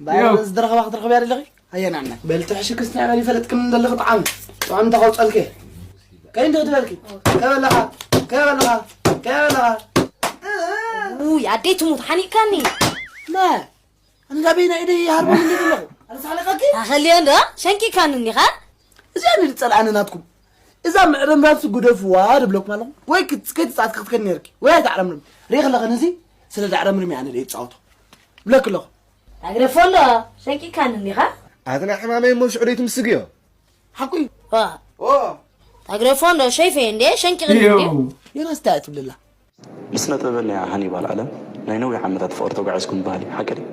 ባይረ ዝደረኸባ ክትረኽብያ ደለኺ? ኣየናና? በልቲ ሕሽክስና በል ይፈለጥክን ዘለኺ ጣዕሚ። ጣዕሚ ተኸውጸልኪ። ከይ እንደ ትበልኪ? ከበለኻ፣ ከበለኻ፣ ከበለኻ። ውይ ኣደይ ትሙት ሓኒቅካኒ። ና፣ ኣነ ዳበይና ኢደይ ይሃርበኒ እንደ ዘለኹ። ኣነ ሳለቀኪ? ታኸልዮ እንዶ ሸንቂካኒ እኒኻ። እዚኣ ንድጸልኣኒ ናትኩም። እዛ ምዕርምራምሲ ጉደፍዋ ድብለኩም ኣለኹ። ወይ ክትስከይ ትጻት ክትከን ነርኪ። ወይ ኣይተዕረምርም። ሪኽ ኣለኸ ነዚ ስለ ዳዕረምርም እያ ንደይ ትጻወቶ። ብለክ ኣለኹ። ታግረፎ እንዶ ሸንቂካኒ እኒኻ። ኣትና ሕማመይ እሞ ሽዑ ደይ ትምስግዮ። ሓቁ እዩ። ዋ። ኦ። ታግረፎ እንዶ ሸይፈ እንዴ ሸንቂቕኒ እንዴ። ዮናስ እንታይ ትብልላ? ብስነ ጥበበኛ ሃኒባል ኣለም ናይ ነዊሕ ዓመታት ፍቕሪ ተጓዒዝኩም በሃሊ ሓቂ ድዩ?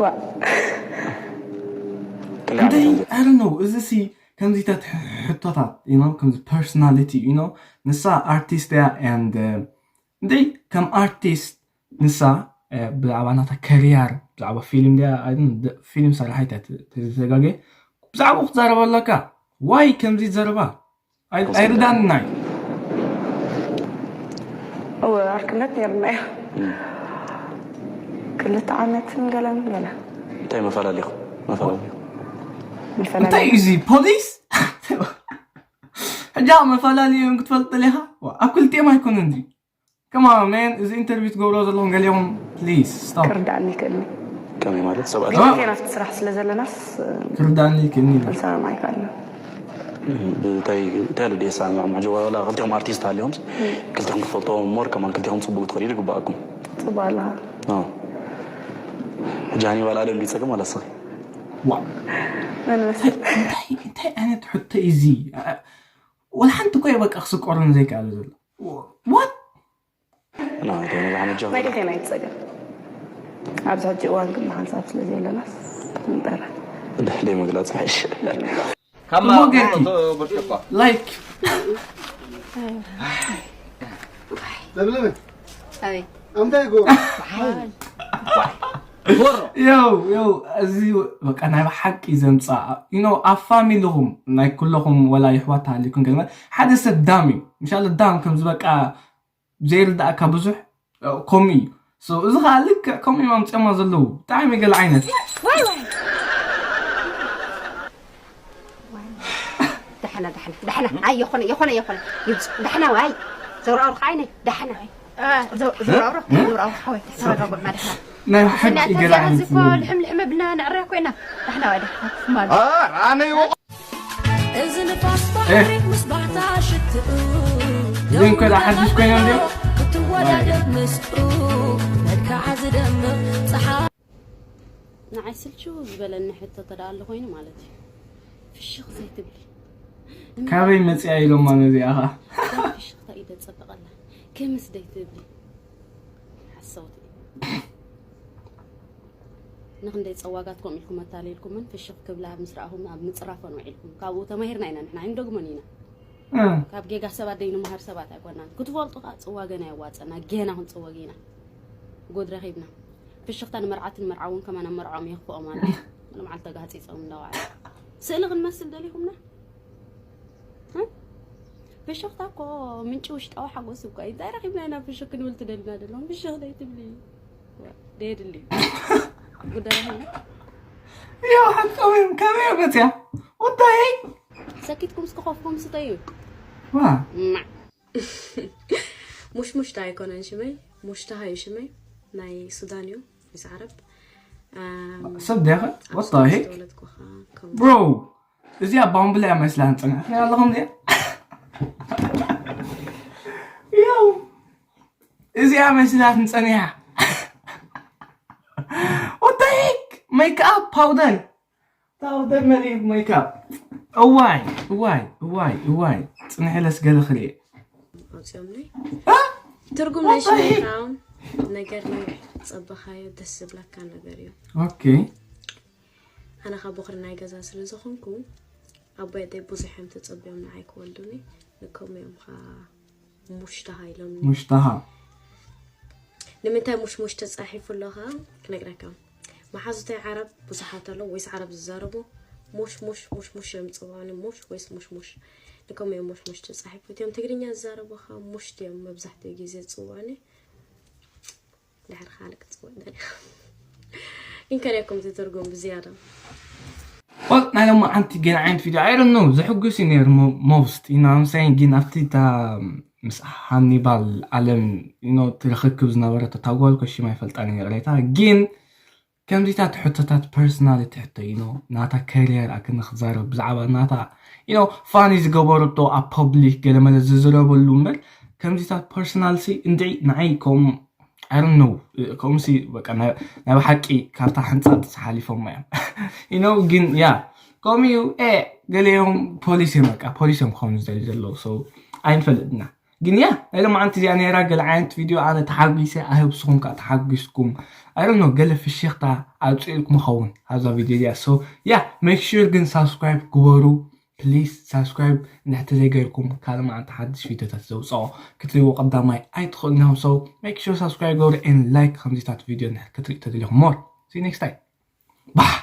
ዋእ ክንደይ ዓመት እዮም ዘ- I don't know እዚ ሲ ከምዚታት ሕ- ሕቶታት you know ከምዚ personality you know ንሳ ኣርቲስት እያ and uh, እንደይ ከም ኣርቲስት ንሳ uh, ብዛዕባ ናታ ከሪያር ብዛዕባ ፊልም ድያ I don't know፣ ደ- ፊልም ሰራሒት እያ ተ- ተዘጋገየ ብዛዕባኡ ክትዛረብ ኣለካ ዋይ ከምዚ ዘረባ ኣይርዳንናይ እወ ኣርክነት ነርና እዩ ክልተ ዓመትን ገለን ገለ እንታይ መፈላለኹ መፈላለኹ እንታይ እዩ እዚ ፖሊስ ሕጃ መፈላለዩ እዮም ክትፈልጥ ደሊኻ ኣብ ክልቲኦም ኣይኮነን እዚ Come on man እዚ ኢንተርቪው ትገብሮ ዘለኹም ገሊኹም please stop ክርዳእኒ ይክእልኒ ከመይ ማለት ሰብኣት ግን ዜና ኣብቲ ስራሕ ስለ ዘለናስ ክርዳእኒ ይክእልኒ ኢለ ክንሰማም ኣይክኣልና እንታይ እንታይ ኣሎ ድየ ሳምዕ ማጆ ዋላ ክልቲኹም ኣርቲስት ሃልዮም ክልቲኹም ትፈልጥዎ ሞር ከማን ክልቲኹም ፅቡቅ ትኽእሉ ይግባኣኩም ፅቡቅ ኣለኻ ሕጂ ሃኒባል ኣለም ድዩ ፀገም ዋላ ስኺ መን መስል እንታይ እንታይ ዓይነት ሕቶ እዩ እዚ ወላ ሓንቲ እኮ በቃ ክስቆረኒ ዘይከኣለ ዘሎ what ናይ ደቴና ይፀገም ኣብዚ ሕጂ እዋን ግን ብሓንሳብ ስለ ዘየለናስ ንጠራ ደይ ምግላፅ ይሓይሽ ካብ ሞገቲ። ብርጭቆ ላይክ ለምለም ኣይ ኣምታይ ጎ ጎሮ ዮው ዮው እዚ በቃ ናይ ብሓቂ ዘምፃ you know ኣብ ፋሚልኹም ናይ ኩለኹም ወላ ይሕዋት ተሃሊኩም ገለ ሓደ ሰብ ዳም እዩ ምሻለ ዳም ከምዚ በቃ ዘይርዳእካ ብዙሕ ከምኡ እዩ So እዚ ከዓ ልክዕ ከምኡ እዮም ኣምፅኦማ ዘለዉ ብጣዕሚ ገለ ዓይነት ዳሕና ዳሕና ዳሕና ኣይ የኾነ የኾነ የኾነ ይብፁ ዳሕና ዋይ ዘውራውርካ ዓይነይ ዳሕና ዘውራውሮ ዘውራውሮ ሓወይ ተረጋጉዕና ዳሕና ናይ ሓቂ ገለ ዓይነት ልሕም ልሕም ብልና ንዕረያ ኮይና ዳሕና ዋይ ዳሕና ክፍማሉ ኣነ ይወ እዚ ንፋስ ባሕሪ ምስ ባህታ ሽትኡ ግን ከዳ ሓድሽ ኮይና እንዲ ክትወዳደር ምስኡ መልክዓ ዝደምቕ ፀሓ ንዓይ ስልችው ዝበለኒ ሕቶ ተደኣ ኣሎ ኮይኑ ማለት እዩ ፍሽኽ ዘይትብሊ ካበይ መፅያ ኢሎማ ነዚኣ ኸዓ ፍሽኽታ እዩ ደፀበቐላ ክምስ ደይትብሊ ሓሰውቲ ንኽንደይ ጸዋጋት ከምኡ ኢልኩም ኣታሊልኩምን ፍሽኽ ክብላ ምስ ረኣኹም ኣብ ምጽራፈን ውዒልኩም። ካብኡ ተማሂርና ኢና ንሕና ኣይንደግሞን ኢና። ካብ ጌጋ ሰባት ደይንመሃር ሰባት ኣይኮናን። ክትፈልጡ ከኣ ጽዋገና የዋጸና። ጌና ክንጽወግ ኢና። ጉድ ረኺብና። ፍሽኽታ ንመርዓትን መርዓውን ከማን ኣብ መርዓኦም የኽፍኦም ኣሎ። ንመዓልቲ ተጋህጺጾም እንዳወዓሉ። ስእሊ ክንመስል ደሊኹምና? ፍሽኽታ እኮ ምንጪ ውሽጣዊ ሓጎስ እኮ እዩ። እንታይ ረኺብና ኢና ፍሽኽ ክንብል ትደልና ደለኹም? ፍሽኽ ዘይትብሊ። ደየድሊ። ጉደረህና። ያው ሓቀውም ከመይ መፅያ ወታይ ሰኪትኩም እስከ ኮፍኩም ስተዩ። ዋ እማ። ሙሽሙሽታ ኣይኮነን ሽመይ፣ ሙሽታሃ እዩ ሽመይ። ናይ ሱዳን እዩ፣ ምስ ዓረብ። ኣም፣ ሰብ ዲያኸ? ኣብ What the ሱዳን heck? ዝተወለድኩ ኸዓ ከም Bro እዚኣ ባምብላ እያ መስላ ንፅንሕ ኣለኹም እዚኣ ያው እዚኣ መስላ ንፀኒሓ What the heck? Makeup powder powder መሊእ makeup እዋይ እዋይ እዋይ እዋይ ፅንሕ ኢለስ ገለ ክልኤ ኣውፅኦምለይ። ትርጉም ናይ ሽመይ ከዓ ነገር ናይ ፀበኻዮ ደስ ዝብለካ ነገር እዩ። Okay ኣነ ካብ ቦኽሪ ናይ ገዛ ስለ ዝኾንኩ ኣቦይ ኣደይ ብዙሕ እዮም ተፀቢዮም ንዓይ ክወልዱኒ። ንከምኡ እዮም ከዓ ሙሽታሃ ኢሎምኒ። ሙሽታሃ ንምንታይ ሙሽሙሽ ተፃሒፉ ኣሎ ከዓ ክነግረካ። መሓዙተይ ዓረብ ብዙሓት ኣለዉ ወይስ ዓረብ ዝዛረቡ ሙሽ ሙሽ ሙሽ ሙሽ እዮም ዝፅውዑኒ። ሙሽ ወይስ ሙሽ ሙሽ ንከምኡ እዮም ሙሽ ሙሽ ተፃሒፉ። እቲኦም ትግርኛ ዝዛረቡ ከዓ ሙሽ ድዮም መብዛሕትኡ ግዜ ዝፅውዑኒ። ድሕሪ ካልእ ክትፅውዕ ደሊኻ ግን ከሪኩም ትትርጉም ብዝያዳ Well ናይ ሎማዓንቲ ገለ ዓይነት ቪድዮ I don't know ዘሕጉስ እዩ ነይሩ most you know I'm saying ግን ኣብቲ እታ ምስ ሃኒባል ኣለም you know ትርኽክብ ዝነበረት እታ ጓል ኮሽማ ይፈልጣ ነይረ ሬታ ግን ከምዚታት ሕቶታት personality ሕቶ you know ናታ career ኣክንክዛረብ ብዛዕባ ናታ you know funny ዝገበረቶ ኣብ public ገለመለ ዝዝረበሉ እምበር ከምዚታት personality እንድዒ ንዓይ ከም I don't know ከምሲ በቃ ናይ ብሓቂ ካብታ ሕንፃጥ ሓሊፎም እዮም you know ግን ያ ከምኡ እዩ ገሊኦም ፖሊስ እዮም በቃ ፖሊስ እዮም ክኾኑ ዝደልዩ ዘለዉ so ኣይንፈልጥና ግን ያ ናይ ሎማዓንቲ እዚኣ ነይራ ገለ ዓይነት ቪድዮ ኣነ ተሓጒሰ I hope ንስኹም ከዓ ተሓጒስኩም I don't know ገለ ፍሽኽታ ኣውፅእልኩም ይኸውን ኣብዛ ቪድዮ እዚኣ so yeah make sure ግን subscribe ግበሩ please subscribe እንድሕር ተዘይገይርኩም ካልእ መዓልቲ ሓድሽ ቪድዮታት ዘውፅኦ ክትሪእዎ ቀዳማይ ኣይትኽእሉን ኢኹም so make sure subscribe ግበሩ and like ከምዚታት ቪድዮ እንድሕር ክትሪኡ ተደሊኹም more see you next time ባህ